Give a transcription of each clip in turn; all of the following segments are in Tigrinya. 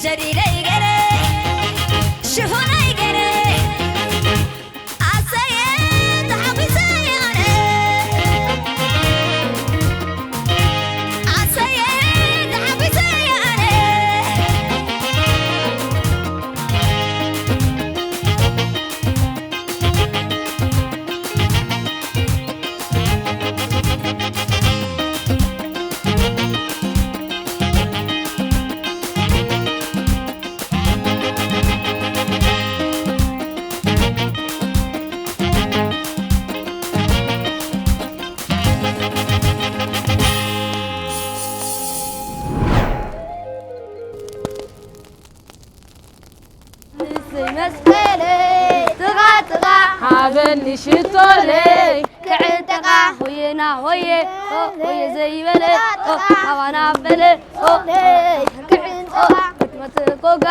ሸዲደይ ገይረ ሽፎነይ ገይረ ኣሰየ ተሓጒሰ ኣነ ኣሰየ ተሓጒሰ ኣነ ንስይ መስቀለይ ጥቓ ጥቓ ሃበኒ ሽቶለይ ክዕንጠቓ ሆየና ሆየ ሆየ ዘይበለ ሃባና በለ ክዕንጠቓ ክትመጽእ ኮጋ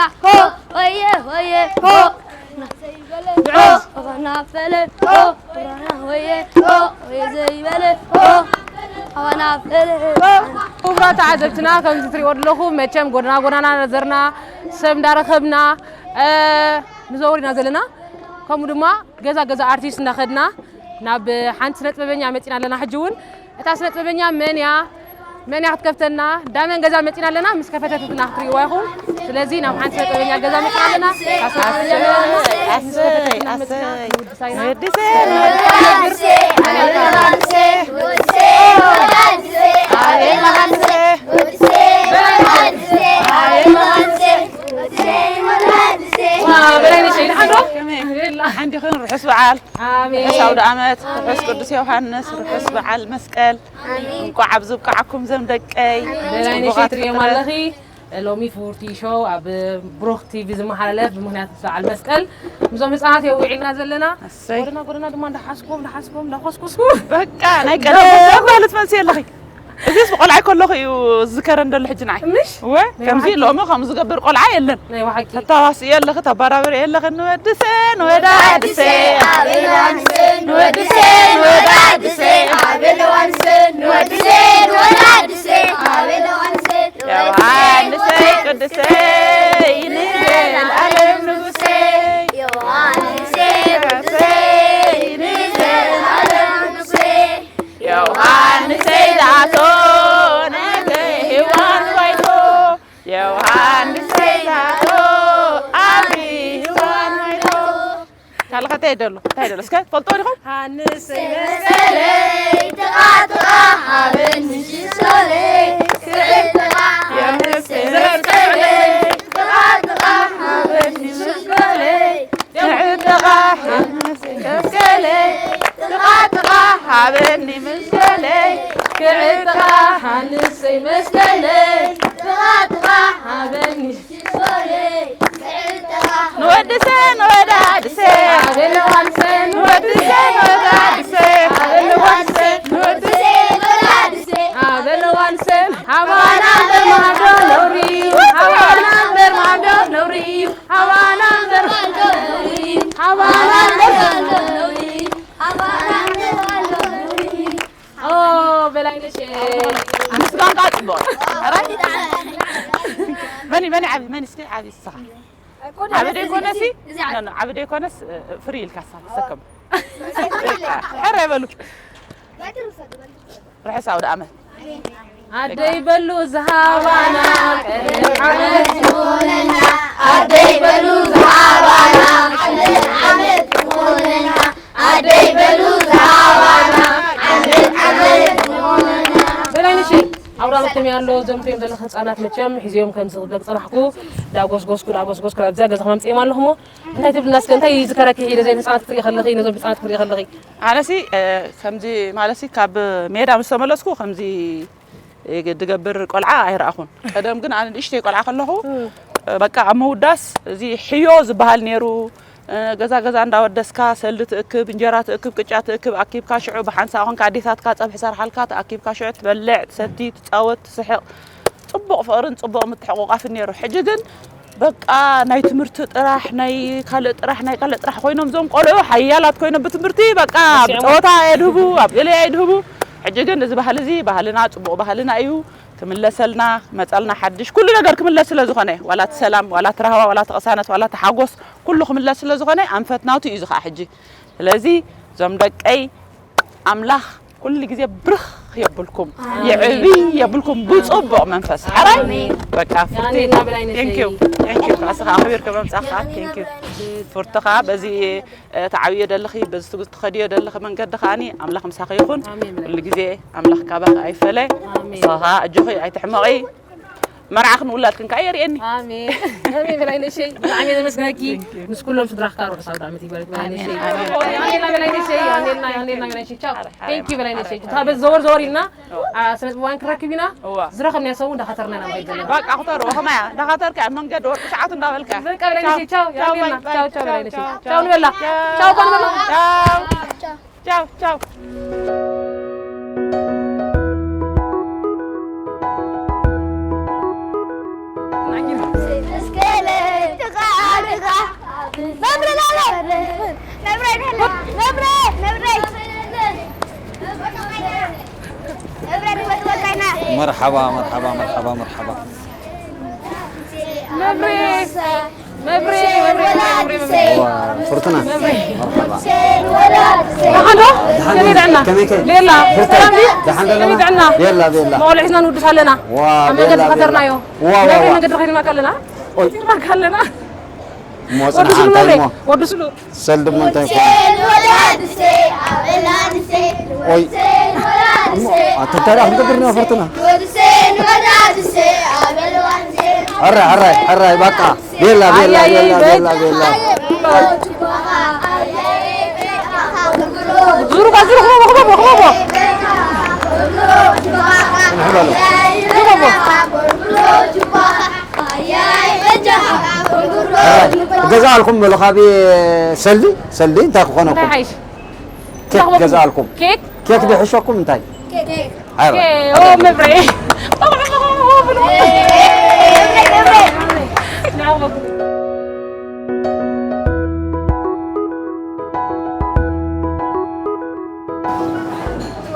ሆየ ሆየ ሆ ዘይበለ ሃባና በለ ሆ ሆየ ሆየ ዘይበለ ሃባና በለ ክቡራት ተዓዘብትና ከምዚ ትሪእዎ ኣለኹ መቸም ጎደና ጎደና ዘርና ሰብ እንዳረኸብና ንዘውር ኢና ዘለና። ከምኡ ድማ ገዛ ገዛ ኣርቲስት እናኸድና ናብ ሓንቲ ስነ ጥበበኛ መፂና ኣለና። ሕጂ እውን እታ ስነ ጥበበኛ መን እያ መን እያ ክትከፍተልና? ዳመን ገዛ መፂና ኣለና። ምስ ከፈተትና ክትሪእዋ ኢኹም። ስለዚ ናብ ሓንቲ ስነ ጥበበኛ ገዛ መፂና ኣለና። ካብ ስነ ጥበበኛ መፂና ኣለና። ኣሰይ፣ ኣሰይ፣ ኣሰይ። ንወድሳ ኢና። ንወድሰ፣ ንወድሰ፣ ንወድሰ፣ ኣቤላ ሃንሰ። በላይ ነሽ፣ ደሓን ዶ? ከመይ? ሓንዲ ኹን ርሑስ በዓል። ኣሜን። ርሑስ ኣውደ ዓመት፣ ርሑስ ቅዱስ ዮሃንስ፣ ርሑስ በዓል መስቀል። እንኳዕ ኣብዚ ብቃዓኩም ዘም ደቀይ። በላይ ነሽ፣ ጽቡቓት ትርእዮም ፍጥረት። ኣለኺ። ሎሚ ፍውርቲ ሾው ኣብ ብሩኽ ቲቪ ዝመሓላለፍ ብምኽንያት በዓል መስቀል ምስዞም ህፃናት የውዒልና ዘለና። እሰይ። ጎደና ጎደና ድማ እንዳሓስኩም፣ እንዳሓስኩም፣ እንዳኾስኩስኩ። በቃ ናይ ቀደም ማለት ትመልሲ ኣለኺ። እዚስ ቆልዓ ከለኹ እዩ ዝዝከረን ዘሎ ሕጂ ንዓይ። ምሽ? እወ፣ ናይ ከምዚ ብሓቂ። ሎሚ ከም ዝገብር ቆልዓ የለን። ናይ ብሓቂ። ተታዋስኢ ኣለኺ፣ ተባራብሪ ኣለኺ፣ ንወድሰ፣ ንወዳድሰ። ንወድሰ፣ ንወዳድሰ። ንወድሰ፣ ንወዳድሰ። ዮሃንሰይ ቅዱሰይ ንዘለዓለም ንጉሰይ። ዮሃንሰይ ቅዱሰይ ንዘለዓለም ንጉሰይ። ዮሃንሰይ ዳኣቶ ነገ ሄዋን ባይቶ። ዮሃንሰይ ዳኣቶ ኣቢ ሄዋን ባይቶ። ካልእ ከ እንታይ ደሎ? እንታይ ደሎ? እስከ ትፈልጥዎ ዲኹም? ሃንሰይ መስቀለይ፣ ጥቓ ጥቓ ሃበኒ ሽቶለይ፣ ክዕጥቓ ሃንሰይ መስቀለይ፣ ጥቓ ጥቓ ሃበኒ ሽቶለይ፣ ክዕጥቓ ሃንሰይ መስቀለይ፣ ጥቓ ጥቓ ሃበኒ መስቀለይ፣ ክዕጥቓ ሃንሰይ መስቀለይ፣ ጥቓ ጥቓ ሃበኒ ንወድሰ ንወዳድሰ። ንወድሰ ንወዳድሰ። ንወድሰ ንወዳድሰ። ሃባና እምበር ማዕዶ ነውሪ እዩ። ሃባና እምበር ማዕዶ ነውሪ እዩ። ሃባና እምበር ማዕዶ ነውሪ እዩ። ሃባና እምበር ማዕዶ ነውሪ እዩ። ሃባና እምበር ማዕዶ ነውሪ እዩ። ኦ፣ በላይነሽ። ምስጋንካ ጽቡቕ። ኣራይ? መን፣ መን ዓቢ፣ መን እስከ ዓቢ ንስኻ? ዓቢ ደይኮነሲ? እዚ ዓቢ። ኖ፣ ኖ፣ ዓቢ ደይኮነስ፣ እ፣ ፍሪ ኢልካ ንስኻ ትሰከም። ሕረ በሉ። ርሑስ ኣውደ ዓመት። ኣደይ በሉ ዝሃባና ቀደም ዓመት ይኹነና። ኣደይ በሉ ዝሃባና ቀደም ዓመት ይኹነና። ኣደይ በሉ ዝሃባና ዓመት ዓመት ይኹነና። በላይነሽ፣ ኣውደ ዓመት ከመይ ኣሎ? እዞም ትሪኦም ዘለኹ ህፃናት መቸም ሒዝዮም ከም ዝቕበል ዝፀናሕኩ፣ ዳጎስጎስኩ፣ ዳጎስጎስኩ፣ ኣብዚኣ ገዛኹም ኣምፅኦም ኣለኹ እሞ፣ እንታይ ትብልና እስከ? እንታይ እዩ ዝከረኪ? ነዘን ህፃናት ክትሪኢ ከለኺ፣ ነዞም ህፃናት ክትሪኢ ከለኺ? ኣነሲ፣ እ፣ ከምዚ ማለትሲ ካብ ሜዳ ምስ ተመለስኩ ከምዚ፣ እ፣ ድገብር ቆልዓ ኣይረኣኹን። ቀደም ግን ኣነ ንእሽተይ ቆልዓ ከለኹ፣ እ። እ፣ በቃ ኣብ ምውዳስ እዚ ሕዮ ዝበሃል ነይሩ። እ፣ ገዛ ገዛ እንዳወደስካ ሰልዲ ትእክብ፣ እንጀራ ትእክብ፣ ቅጫ ትእክብ፣ ኣኪብካ ሽዑ ብሓንሳእ ኮንካ ኣዴታትካ ጸብሒ ሰርሓልካ ተኣኪብካ ሽዑ ትበልዕ፣ ትሰቲ፣ ትጻወት፣ ትስሕቕ። ጽቡቕ ፍቕርን ጽቡቕ ምትሕቑቓፍን ነይሩ። ሕጂ ግን በቃ ናይ ትምህርቲ ጥራሕ፣ ናይ ካልእ ጥራሕ፣ ናይ ካልእ ጥራሕ ኮይኖም እዞም ቆልዑ ሓያላት ኮይኖም ብትምህርቲ በቃ ረሲዖም። ብጸወታ የድህቡ፣ ኣብ ገለ የድህቡ። ሕጂ ግን እዚ ባህሊ እዚ ባህልና፣ ጽቡቕ ባህልና እዩ። ክምለሰልና፣ ክመጻልና ሓድሽ ኩሉ ነገር ክምለስ ስለ ዝኾነ፣ ዋላ እቲ ሰላም፣ ዋላ እቲ ራህዋ፣ ዋላ እቲ ቅሳነት፣ ዋላ እቲ ሓጎስ፣ ኩሉ ክምለስ ስለ ዝኾነ ኣንፈት ናቱ እዩ እዚ ኸዓ ሕጂ። ስለዚ እዞም ደቀይ ኣምላኽ ኩሉ ግዜ ብርኽ የብልኩም፣ የዕብይ የብልኩም ብጽቡቕ መንፈስ። ሓራይ በቃ ፍርቲ። Thank you, thank you። ካስኻ ኣኽቢርካ መምጻኻ፣ thank you። ፍርትኻ በዚ እ፣ ትዓብዮ ደለኺ፣ በዚ ትግ-፣ ትኸድዮ ደለኺ መንገዲ ከኣኒ ኣምላኽ ምሳኺ ይኹን። ኣሜን። ኩሉ ግዜ ኣምላኽ ካባኺ ኣይፈለ። ኣሜን። ንስኻ ኣጆኺ ኣይትሕመቒ። መርዓኽን ውላድክን ከኣ የርእየኒ። ኣሜን። ኣሜን በላይ ነሸይ። ብጣዕሚ እየ ዘመስግነኪ። ምስ ኩሎም ስድራኻ ርሑስ ኣውደ ዓመት ይግበረልኪ በላይ ነሸይ። ኣሜን። ኣሜን በላይ ነሸይ። ኣሜን፣ ኣሜን በላይ ነሸይ። ቻው። Thank you በላይ ነሸይ። እታ በዚ ዘወር ዘወር ኢልና ኣ፣ ስነ ጥበባውያን ክንረክብ ኢና። እዋ። ዝረኸብናዮ ሰብ እውን እንዳኸተርና ኢና ንኸይድ ዘለና። በቃ ክተርዎ፣ ከማያ፣ እንዳኸተርካ ኣብ መንገዲ ወርቂ ሰዓቱ እንዳበልካ። በቃ በላይ ቻው። ነሸይ፣ ቻው፣ ቻው፣ ያርጌና። ባይ፣ ባይ። ቻው፣ ቻው በላይ ነሸይ። ቻው፣ ቻው። ቻው ንበላ። ቻው። ቻው፣ ቻው። ቻው፣ ቻው። እስከ ለጥቃ፣ ጥቃ። መብረ ላለ። መብረ፣ መብረ፣ መብረ። መርሓባ፣ መርሓባ፣ መርሓባ፣ መርሓባ። መብሬ፣ መብሬ፣ መብሬ፣ መብሬ፣ መብሬ። ዋ፣ ፍርቱና። መብሬ። መርሓባ። ደሓን ዶ? ደሓን ከመይ ዶ? ጥዕና? ከመይ ከ? ሌላ። ፍርቱና። ሰላም ድዩ? ደሓን ዶ? ከመይ ጥዕና? የላ፣ የላ። መቆልዑ ሒዝና ንውድስ ኣለና። ዋ፣ ኣብ መንገዲ ቤላ፣ ዝኸተርናዮ። ቤላ። ዋ፣ ዋ፣ መብሬ ዋ። መንገዲ ከይድና ከለና። ኦይ። ከይድና ከለና። እሞ ወዲ ጽንሓ ስሉ እንታይ መብሬ፣ እሞ? ወዲ ስሉ። ሰልዲ እሞ እንታይ እኮ? ኦይ። ኣንተ እንታይ ደኣ ክንገብር ኢና ፈርትና? ሕራይ፣ ሕራይ፣ ሕራይ፣ በቃ። ቤላ፣ ቤላ፣ ኣያይ፣ ቤላ፣ በቃ። ቤላ፣ ቤላ። ዙሩ፣ ዙሩ፣ ክበቦ፣ ክበቦ፣ ክበቦ። ንሕበሉ። ክበቦ። ሕራይ፣ ክገዝኣልኩም በሉ፣ ካብ ሰልዲ፣ ሰልዲ እንታይ ክኾነኩም? እንታይ ሓይሽ? ኬክ ገዝኣልኩም። ኬክ? ኬክ ድሕሸኩም እንታይ? ኬክ። ኣረ። ኦ፣ መብሬ።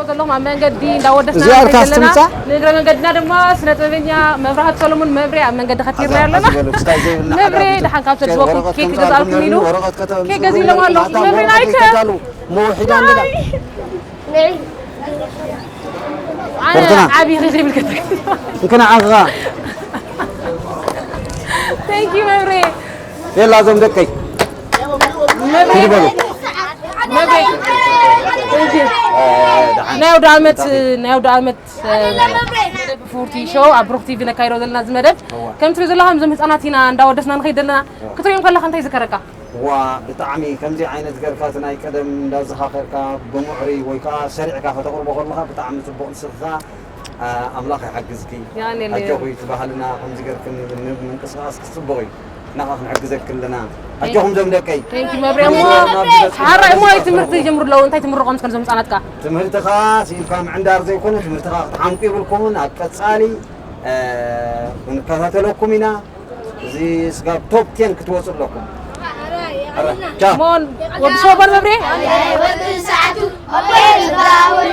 ዘለኹም ኣብ መንገዲ እንዳወደስና እዚኣ እርካስ ንኸይድ ኣለና። ትምጻእ? ንእግረ መንገድና ድማ ስነ ጥበበኛ መብራህቱ ሰሎሞን መብሬ ኣብ መንገዲ ከቲርና ኣዛ፣ ኣለና። ሓዚ በሉ፣ ክስታይ ዘይብልና መብሬ ሓዳር ደሓን ካብ ኬክ ሰድስወኩም ወረቐት ኬክ ከምጻልኩም ገዛልኩም ኢሉ ነይሩ፣ ወረቐት ከተምጽኡ ኬክ ገዚሎም ኣለዉ። ኣታ መብሬ ወረቐት ናይከ? ከይከታሉ፣ መውሒዳ እንድላ። ኣነ ፈርትና። ዓብዪ ኺኺ ይብልከት። እንክና ዓንኻ። Thank you መብሬ። የላ እዞም ደቀይ። መብሬ። ኪድ በሉ። መብሬ። Thank you። ናይ ኣውደ ዓመት፣ ናይ ኣውደ ዓመት፣ እ፣ ፉርቲ ሾው ኣብ ብሩኽ ቲቪ ነካይዶ ዘለና እዚ መደብ። እዋ። ከም ትሪኦ ዘለኻ እዞም ህፃናት ኢና እንዳወደስና ንኸይድ ዘለና። እዋ። ክትሪኦም ከለኻ እንታይ ይዝከረካ? ዋ፣ ብጣዕሚ ከምዚ ዓይነት ገርካ እቲ ናይ ቀደም እንዳዘኻኸርካ ብሙዕሪ ወይ ከዓ ሰሪዕካ ከተቕርቦ ከለኻ ብጣዕሚ ጽቡቕ ንስኻ፣ ኣ፣ ኣምላኽ ይሓግዝኪ። ያኔ ኣጆኺ፣ እቲ ባህልና ከምዚ ገርክን ን-፣ ምንቅስቓስ ክጽቡቕ እዩ። ንኻ ክንሕግዘኪ ኣለና። ኣጆኹም ዞም ደቀይ። Thank you መብሬ። እሞ ሓራይ እሞ ትምህርቲ ይጀምሩ ኣለዉ። እንታይ ትምርቖም እስከ ነዞም ህጻናትካ? ትምህርትኻ ስኢልካ ምዕንዳር ዘይኮነ ትምህርትኻ ክትሓምቁ ይብልኩምን ኣብ ቀጻሊ፣ እ፣ ክንከታተለኩም ኢና። እዚ ስጋብ ቶፕ ቴን ክትወጹ ኣለኩም። ቻው። ሞን ወዲ ሶባን መብሬ?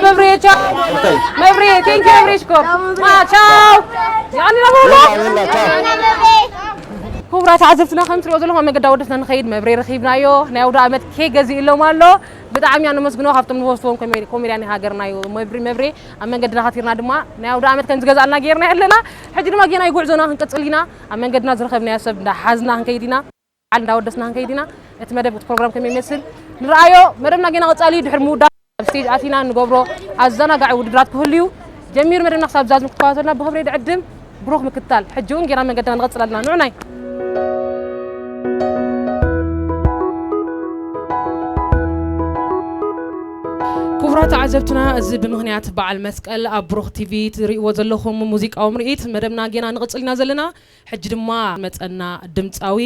መብሬ ቻው። እንታይ? መብሬ፣ thank you መብሬ ሽኮር። ማ ቻው። ያኒ ነው። የላ፣ የላ፣ ቻው። ክቡራት ተዓዘብትና ከም ትሪኦ ዘለኹም ኣብ መገዲ ኣወደስና ንኸይድ መብሬ ረኺብናዮ። ናይ ኣውደ ዓመት ኬክ ገዚእሎም ኣሎ። ብጣዕሚ እያ ነመስግኖ ካብቶም ንፈትዎም ኮሜ-፣ ኮሜድያን ሃገርና እዩ መብሪ-፣ መብሬ። ኣብ መንገድና ከቲርና ድማ ናይ ኣውደ ዓመት ከም ዝገዝኣልና ጌርና ኣለና። ሕጂ ድማ ጌና ጉዕዞና ክንቅጽል ኢና። ኣብ መንገድና ዝረኸብናዮ ሰብ እንዳሓዝና ክንከይድ ኢና። በዓል እንዳወደስና ክንከይድ ኢና። እቲ መደብ፣ እቲ ፕሮግራም ከመይ ይመስል ንርኣዮ። መደብና ጌና ቀጻሊ ድሕሪ ምውዳእ ኣብ ስቴጅ ኣቲና እንገብሮ ኣዘናጋዒ ውድድራት ክህሉ እዩ። ጀሚሩ መደብና ክሳብ ዝዛዝም ክትከታተሉና ብኽብሪ ንዕድም። ብሩኽ ምክትታል። ሕጂ እውን ጌና መንገድና ንቐጽል ኣለና። ንዑናይ። ክቡራት ተዓዘብትና፣ እዚ ብምኽንያት በዓል መስቀል ኣብ ብሩኽ ቲቪ ትርእይዎ ዘለኹም ሙዚቃዊ ምርኢት መደብና ጌና ንቕጽል ኢና ዘለና። ሕጂ ድማ መጸና ድምጻዊ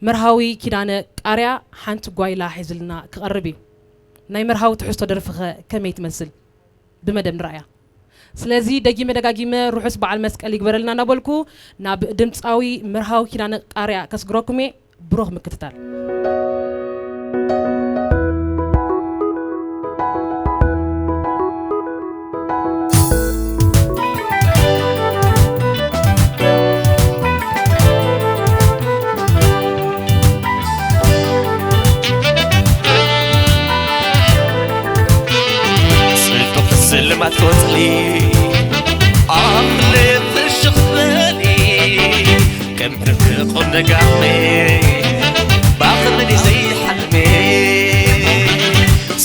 መርሃዊ ኪዳነ ቃርያ ሓንቲ ጓይላ ሒዝልና ክቐርብ እዩ። ናይ መርሃዊ ትሕዝቶ ደርፍኸ ከመይ ትመስል? ብመደብ ንረኣያ። ስለዚ ደጊመ ደጋጊመ ርሑስ በዓል መስቀል ይግበረልና እናበልኩ ናብ ድምጻዊ መርሃዊ ኪዳነ ቃርያ ከስግረኩም እየ። ብሩኽ ምክትታል። ባኽመን ዘይሓልሜ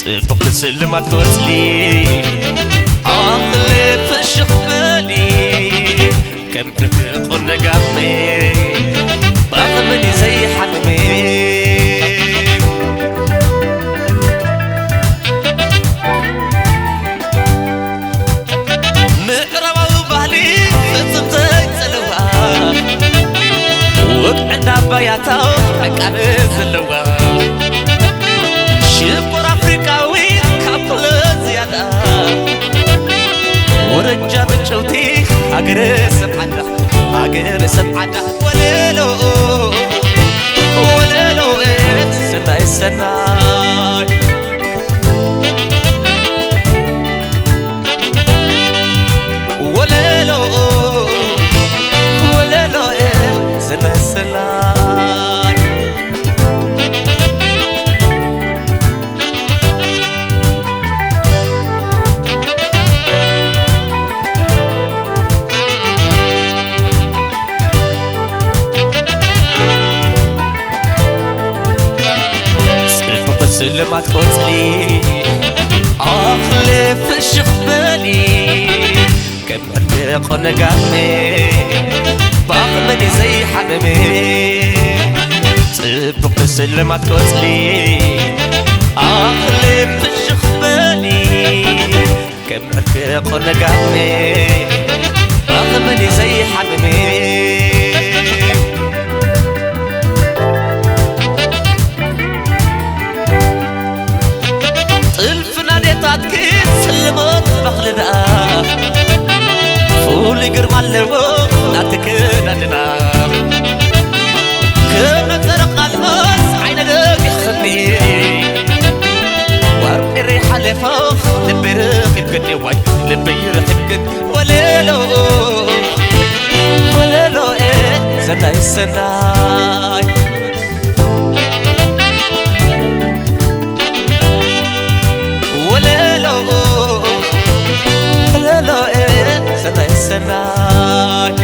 ጽቡቕ ስልማት ቆጽሊ ኣኽሊ ፍሽኽ በሊ ከም ዕንቁ ነጋሜ ባኽመን ዘይሓልሜ ምዕራባዊ ባህሊ ፍጹም ዘይጽልዋ፣ ወግዒ እንዳባያታው ዕቃነ ዘለዋ፣ ሽኮር ኣፍሪቃዊ ካብ ኩለን ዝያዳ፣ ወረጃ ምጭውቲ ሃገረ ሰብ ዓዳ፣ ሃገረ ሰብ ዓዳ፣ ወለሎ፣ ወለሎ፣ ሰናይ፣ ሰናይ። ወለሎ፣ ወለሎ፣ ዝመስላት። ጽቡቕ ስልማት ቆጽሊ ኣኽሊ ፍሽኽ በሊ ከም ዕንቁ ነጋሜ ባኽመን ዘይሓልሜ ጽቡቕ ስልማት ቆጽሊ ኣኽሊ ፍሽኽ በሊ ከም ዕንቁ ነጋሜ ባኽመን ዘይሓልሜ ጥልፍና ዴታትኪ ስልሞት ባህልና ፍሉይ ግርማ ኣለዎ ናትክዳድና ከም ጸረቕ ኣልማዝ ዓይነ ደሚኽኒ ዋርቂ ሓለፎ ልቢ ረኺብክኒ ዋይ ልቢ ረኺብክኒ ወለሎ ወለሎ ሰናይ ሰናይ ወለሎ ወለሎ ሰናይ ሰናይ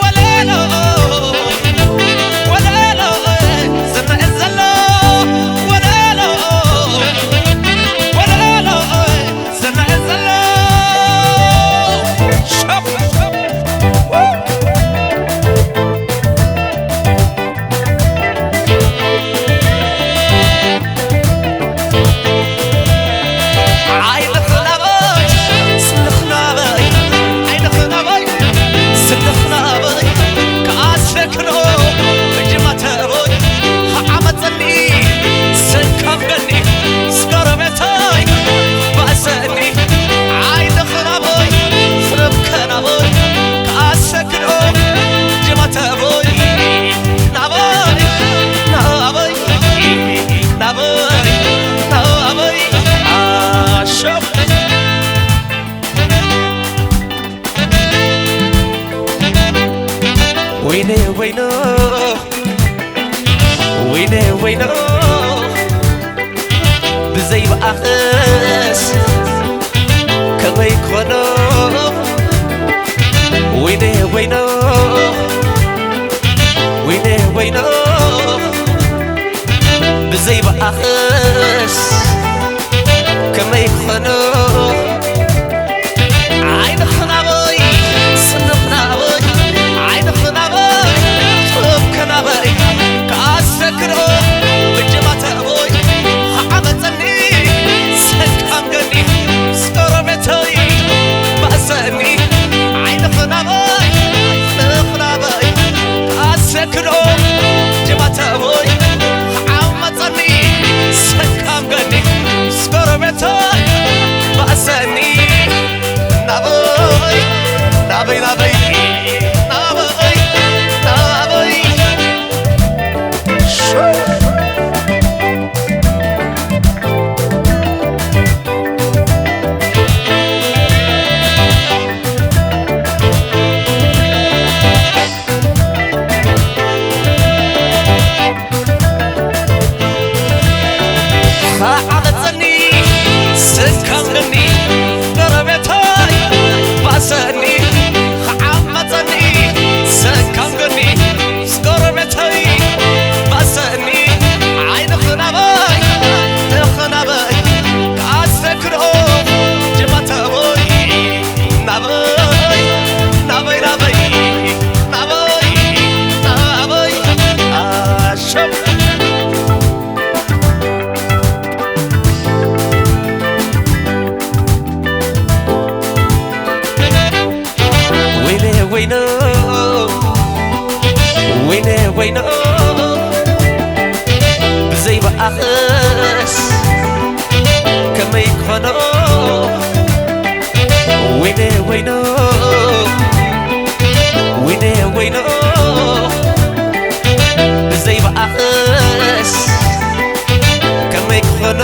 ወለሎ ወለሎ ዝረአ ዘሎ ወለሎ ወለሎ ዝረአ ዘሎ ሸፍ ዓይንኽ ናበይ ስንኽ ናበይ ዓይንኽ ናበይ ስንኽ ናበይ ከኣስረክኖ እጅማተ እቦይ ኸዓመፀኒ ሰካም ገኒ ስጋረቤተይ ባእሰኒ ዓይንኽ ናበይ ስንኽ ናበይ ከኣሰክኖ ጅማተ እቦይ ናበይ ናበይ ናበይ ናበይ ኣሸው ወይነ ወይኖ ወይነ ወይኖ ብዘይ ብኣኽስ ከመይ ኮኖ ወይነ ወይኖ ወይነ ወይኖ ብዘይ ብኣኽስ ከመይ ክኾኖ ዓይንኽ ናበይ ስንኽ ናበይ ዓይንኽ ናበይ ጥበብከ ናበይ ከኣሰክሮ ብጀማተ እቦይ ኸዓመፀኒ ሰቃም ገኒ ስቆሮቤተይ ባእሰኒ ወይኖ ወይነ ወይኖ ብዘይ ብኣኽስ ከመይ ክኾኖ ወይነ ወይኖ ወይነ ወይኖ ብዘይ ብኣኽስ ከመይ ክኾኖ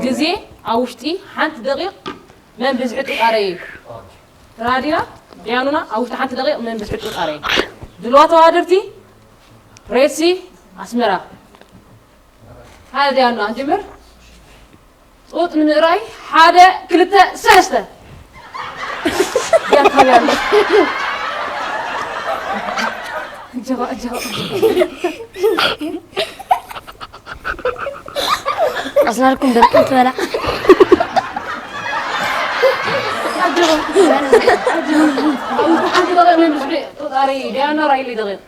ግዜ ኣብ ውሽጢ ሓንቲ ደቂቕ መን ብዝሒ ጡጣረ እዩ። ራዲና ዲያኑና ኣብ ውሽጢ ሓንቲ ደቂቕ መን ብዝሒ ጡጣረ እዩ። ድልዋ ተዋደርቲ ሬሲ ኣስመራ። ሓደ ዲያኑና ንጅምር። ጡጥ ንምእራይ ሓደ ክልተ ሰለስተ። ያታያለ። እጀባ እጀባ። ኣስናልኩም ደርቅም ትበላ። ኣጀባ። ኣጀባ። ሓንቲ ደቂቕ መን ብዝሒ ጡጣሪ ዲያና ራይሊ ደቂቕ።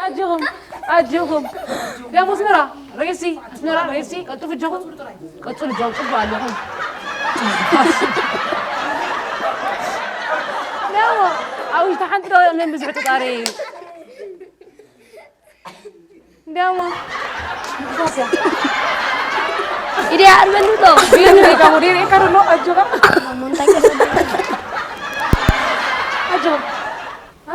ኣጆኹም ኣጆኹም ደሞ ኣስመራ ሬሲ ኣስመራ ሬሲ ቀጥፉ እጆኹም ቀጥሉ እጆኹም ጽቡቅ ኣለኹም ደሞ ኣብ ውሽጢ ሓንቲ ደቂቕ መን ብዝሒ ጡጣሪ ደሞ ኢዲያ ኣርበንቶ ዲሪ ሪካ ሞ ዲሪ ሪካ ሎ ኣጆኻ ኣጆ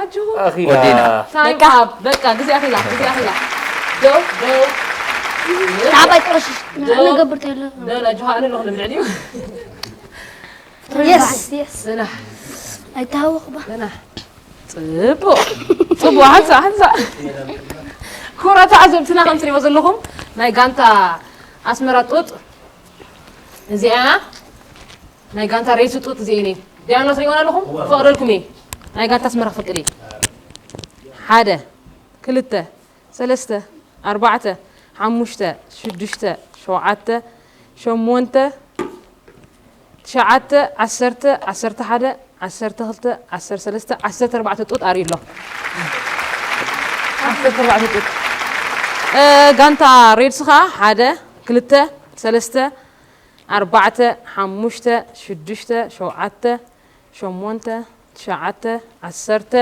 ኣጆ ኣኺላ ወዲና። ታይም ኣፕ በቃ ግዜ ኣኺላ ግዜ ኣኺላ ደው ደው ታባይ ጥረሽ ንገብር ተሎ ደው ኣጆኻ ኣነ ኣለኹ ልምልዕልዩ የስ የስ ጽናሕ ኣይታወቕ ባ ጽናሕ ጽቡቅ ጽቡቅ ሓንሳ ሓንሳ ኩራ ተዓዘብትና ከም ትሪእዎ ዘለኹም ናይ ጋንታ ኣስመራ ጡጥ እዚኣ ናይ ጋንታ ሬሱ ጡጥ እዚኤን እየ ዲያና ትሪእዎን ኣለኹም ፈቕደልኩም እየ ናይ ጋንታ ኣስመራ ክፈቅድ እየ ሓደ ክልተ ሰለስተ ኣርባዕተ ሓሙሽተ ሽዱሽተ ሸውዓተ ሸሞንተ ትሽዓተ ዓሰርተ ዓሰርተ ሓደ ዓሰርተ ክልተ ዓሰርተ ሰለስተ ዓሰርተ ኣርባዕተ ጡጥ ኣርእዩ ኣሎ ዓሰርተ ኣርባዕተ ጡጥ ጋንታ ሬድስ ከዓ ሓደ ክልተ ሰለስተ ኣርባዕተ ሓሙሽተ ሽዱሽተ ሸውዓተ ሸሞንተ ትሽዓተ ዓሰርተ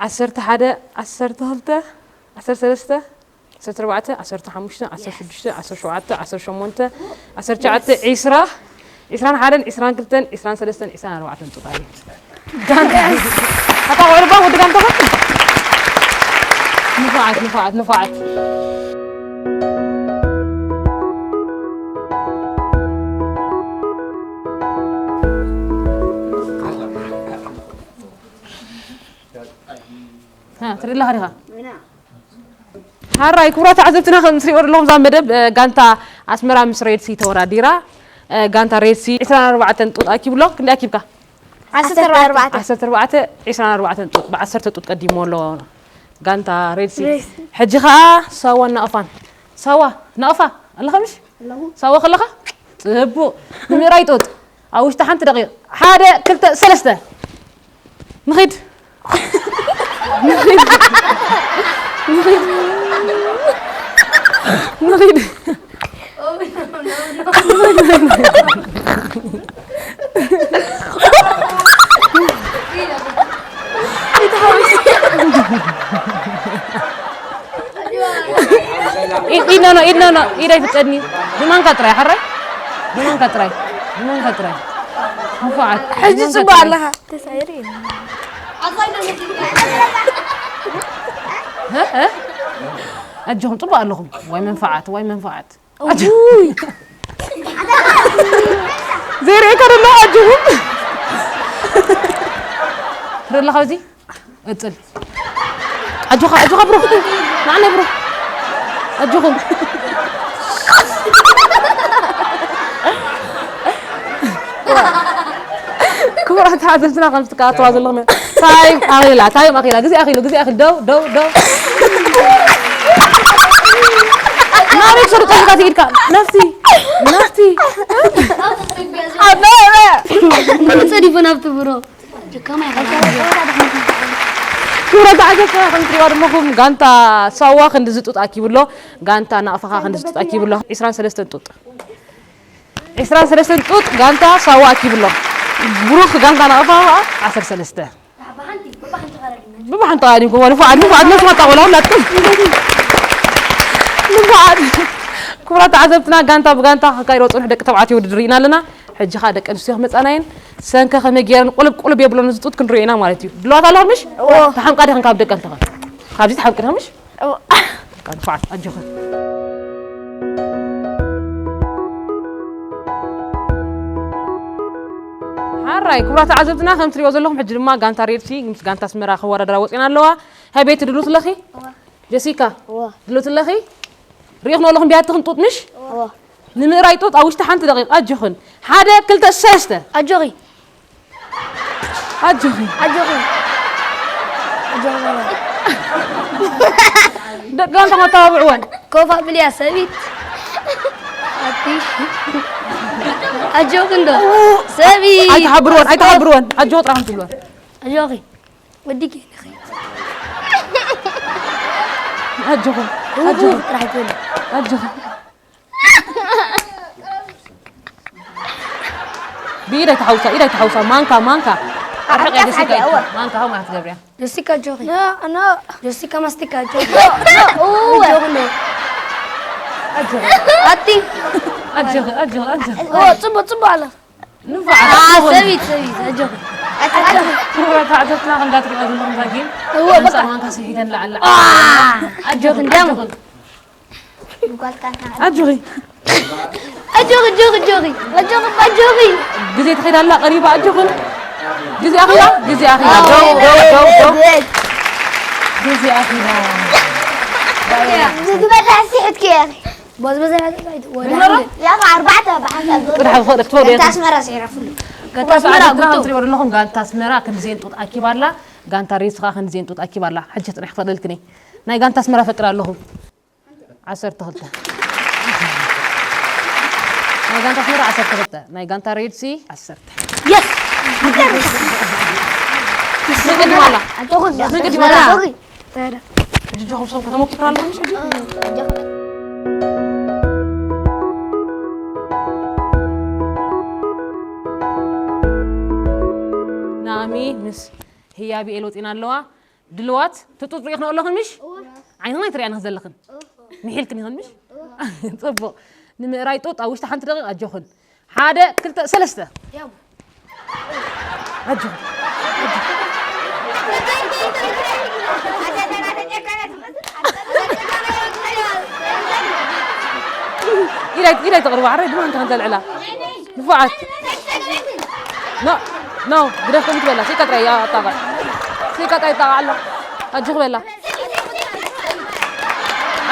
ዓሰርተ ሓደ ዓሰርተ ክልተ ዓሰርተ ሰለስተ ዓሰርተ ኣርባዕተ ዓሰርተ ሓሙሽተ ዓሰርተ ሽዱሽተ ዓሰርተ ሸውዓተ ዓሰርተ ሸሞንተ ዓሰርተ ትሽዓተ ዒስራ ዒስራን ሓደን ዒስራን ክልተን ዒስራን ሰለስተን ዒስራን ኣርባዕተን ጡጣ እዩ ኣታ ቆልባ ወዲ ጋንታ ንፋዓት ንፋዓት ንፋዓት ትርኢ ኣለኻ ዲኻ ሓራይ ክቡራት ተዓዘብትና ከም ትሪእዎ ዘለኹም እዛ መደብ ጋንታ ኣስመራ ምስ ሬድሲ ተወዳዲራ ጋንታ ሬድሲ ዕስራን ኣርባዕተን ጡጥ ኣኪብሎ ክንደይ ኣኪብካ ዓሰርተ ኣርባዕተ ዓሰርተ ኣርባዕተ ዕስራን ኣርባዕተን ጡጥ ብዓሰርተ ጡጥ ቀዲሞ ኣሎ ጋንታ ሬድሲ ሕጂ ከዓ ሳዋ እናቕፋን ሳዋ ናቕፋ ኣለኻ ምሽ ሳዋ ከለኻ ፅቡቕ ንምእራይ ጡጥ ኣብ ውሽጢ ሓንቲ ደቂቕ ሓደ ክልተ ሰለስተ ንኺድ ንኺድ ንኺድ ኢድ ኢድ ኖ ኖ ኢድ ኖ ኖ ኢድ ኣይፍቀድኒ። ብማንካ ጥራይ ሓራይ፣ ብማንካ ጥራይ፣ ብማንካ ጥራይ። ንፉዓት፣ ሕጂ ብማንካ ጽቡቕ ጥራይ። ኣለኻ። ተሳይሪ። እ? እ? ኣጆኹም ጽቡቕ ኣለኹም። ዋይ መንፈዓት፣ ዋይ መንፈዓት። ውይ። ዘይርእየካ ደሎ ኣጆኹም። ትርኢ ኣለኻ እዚ? እጽል። ኣጆኻ፣ ኣጆኻ ብሩኽ። ንዓና ብሩኽ። ኣጆኹም። ክቡራት ተዓዘብትና፣ ከም ትከታተልዋ ዘለኹም፣ ታይም ኣኺላ፣ ታይም ኣኺላ፣ ግዜ ኣኺሉ፣ ግዜ ኣኺሉ፣ ደው፣ ደው፣ ደው። ናበይ ክሰዱ ጠፊእካ ኢድካ? ናብቲ፣ ናብቲ። ኣብ ጸዲፉ ናብቲ ብሮ። ክቡራት ተዓዘብትና፣ ከም ትሪእዋ ዘለኹም፣ ጋንታ ሳዋ ክንዲ ዝጡጥ ኣኪቡ ኣሎ፣ ጋንታ ናቕፋ ኸኣ ክንዲ ዝጡጥ ኣኪቡ ኣሎ። ዒስራን ሰለስተን ጡጥ። ዒስራን ሰለስተን ጡጥ ጋንታ ሳዋ ኣኪቡ ኣሎ። ብሩኽ ጋንታ ናቕፋ ኸኣ ዓሰርተ ሰለስተ። ብብሓንቲ ተቓዲምኩም፣ ንፉዓት፣ ንፉዓት፣ ነፍሲ ማታ ቆልዓ ሁላትኩም። ንፉዓት። ክቡራት ተዓዘብትና፣ ጋንታ ብጋንታ ከካይዶ ጽኑሕ ደቂ ተባዕትዮ ውድድር ርኢና ኣለና። ሕጂ ኸኣ ደቂ ኣንስትዮ ክመጻና እየን። ሰንከ ከመይ ገይረን ቁልብ ቁልብ የብሎን እዚ ጡጥ ክንሪኦ ኢና ማለት እዩ። ድልዋት ኣለዋ ምሽ? እወ። ተሓምቃ ዲኽን ካብ ደቀን ተኸ-? ካብዚ ተሓምቂ ዲኻ ምሽ? እወ። በቃ ንፉዓት፣ ኣጆኽን። ሓራይ፣ ክቡራት ተዓዘብትና፣ ከም ትሪእዎ ዘለኹም፣ ሕጂ ድማ ጋንታ ሬድሲ ምስ ጋንታ ኣስመራ ክወዳደራ ወፂኤን ኣለዋ። ሃይ ቤቲ፣ ድሉት ኣለኺ? እወ። ጀሲካ? እወ። ድሉት ኣለኺ? ሪኢኽን ኣለኹም ቢያትኽን ጡጥ ምሽ? እወ። ንምእራይ ጡጥ ኣብ ውሽጢ ሓንቲ ደቂቃ ኣጆኽን። ሓደ፣ ክልተ፣ ሰለስተ። ኣጆኺ። ኣጆኺ። ኣጆኺ። ኣጆኺ። ደቂ ጋንታ ኣተባብዕወን። ኮፍ ኣብልያ ሰቢት። ኣቲ። ኣጆኺ እንዶ። ሰቢት። ኣይተሓብርወን፣ ኣይተሓብርወን። ኣጆ ጥራሕ ትብልወን። ኣጆኺ። ወዲኪ። ኣጆኹም። ኣጆኹም። ጥራሕ ይበሉ። ኣጆኹም። ብኢድ ኣይትሓውሳ፣ ኢድ ኣይትሓውሳ። ማንካ፣ ማንካ። ኣርሕቂ ሓቂ ጀሲካ ሓቂ፣ እወ። ማንካ፣ ከምኡ ክትገብርያ። ጀሲካ፣ ኣጆኺ። ኖ፣ ኖ። ጀሲካ፣ ማስቲካ፣ ኣጆኺ። ኖ፣ ኖ፣ እወ። ኣጆኺ፣ ኖ። ኣጆኺ። ኣቲ። ኣጆኺ፣ ኣጆኺ፣ ኣጆኺ። እወ፣ ጽቡቕ፣ ጽቡቕ ኣላ። ንፉዓት፣ ኣ፣ ኣጆኹም። ሰቢት፣ ሰቢት፣ ኣጆኺ። ኣጆኺ። ክቡራት ተዓዘብትና፣ ከምዛ ትሪእዋ ዘለኹም እዛ ጌም፣ እወ፣ ለምሳሌ በቃ። ማንካ ስሒተን ለዓላ። ኣ፣ ኣጆኺ፣ ኣጆኺ። ኣጆኺ። ኣጆኺ። ኣጆኺ፣ ኣጆኺ፣ ኣጆኺ። ኣጆኺ፣ ኣጆኺ። ግዜ ትኸይድ ኣላ፣ ቀሪባ፣ ኣጆኽን። ግዜ ኣኺላ፣ ግዜ ኣኺላ። ደው፣ ደው፣ ደው፣ ደው። ግዜ ኣኺላ። ዝግበር ዳሕሲ ሕትኪ እያ። ቦዝ በዘ ወደ ንብሎ? ያኻ ኣርባዕተ ብሓንሳብ ጥራሕ ክፈ-፣ ክትፈ-፣ ገታ ኣስመራ ስዒራ ፍሉ። ገታ ኣስመራ ኣስመራ ጉቶ። ትሪእዎ ዘለኹም ጋንታ ኣስመራ ክንድዜን ጡጥ ኣኪባ ኣላ። ጋንታ ሬድሲ ኸኣ ክንድዜን ጡጥ ኣኪባ ኣላ። ሕጂ ጥራሕ ክፈቕደልክኒ። ናይ ጋንታ ኣስመራ ፈቅድ ኣለኹ። ዓሰርተ ክልተ። ናይ ጋንታ ኣስመራ ዓሰርተ ክልተ፣ ናይ ጋንታ ሬድሲ ዓሰርተ። የስ! መን ቅድም ኣላ? መን ቅድም ኣላ? ሕጂ ጆኹም ሰብ ከተመኩሩ ኣለኹም፣ ሕጂ? ናሚ ምስ ህያብ ኤል ወጺና ኣለዋ። ድልዋት ትጡጥ ሪኢኽን ኣለኽን ምሽ? እወ። ዓይንኽን ኣይትሪኣን ዘለኽን? እወ። ምሒልክን ኢኽን ምሽ? እወ። ጽቡቕ። ንምእራይ ጡጥ ኣብ ውሽጢ ሓንቲ ደቂቕ ኣጆኽን። ሓደ፣ ክልተ፣ ሰለስተ። ያው። ኣጆኽን። ኢድ ኣይ-፣ ኢድ ኣይተቕርባ፣ ዓረይ ድማ እንተ ከንተ ልዕላ። ንፉዓት። ኖ፣ ኖ፣ ግደፍ ከምኡ ትበላ። ሲቀጥራይ ኣጣቕዕ። ሲቀጥራይ ኣጣቕዕ ኣሎ። ኣጆኺ በላ።